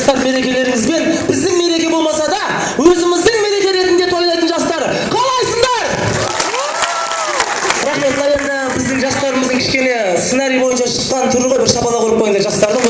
Жастар, мерекелеріңізбен! Біздің мереке болмаса да, өзіміздің мереке ретінде тойлайтын жастар, қалайсыңдар? Рахмет. Мына енді біздің жастарымыздың кішкене сценарий бойынша шыққан түрі ғой. Бір шапалақ ұрып қойыңдар жастардың.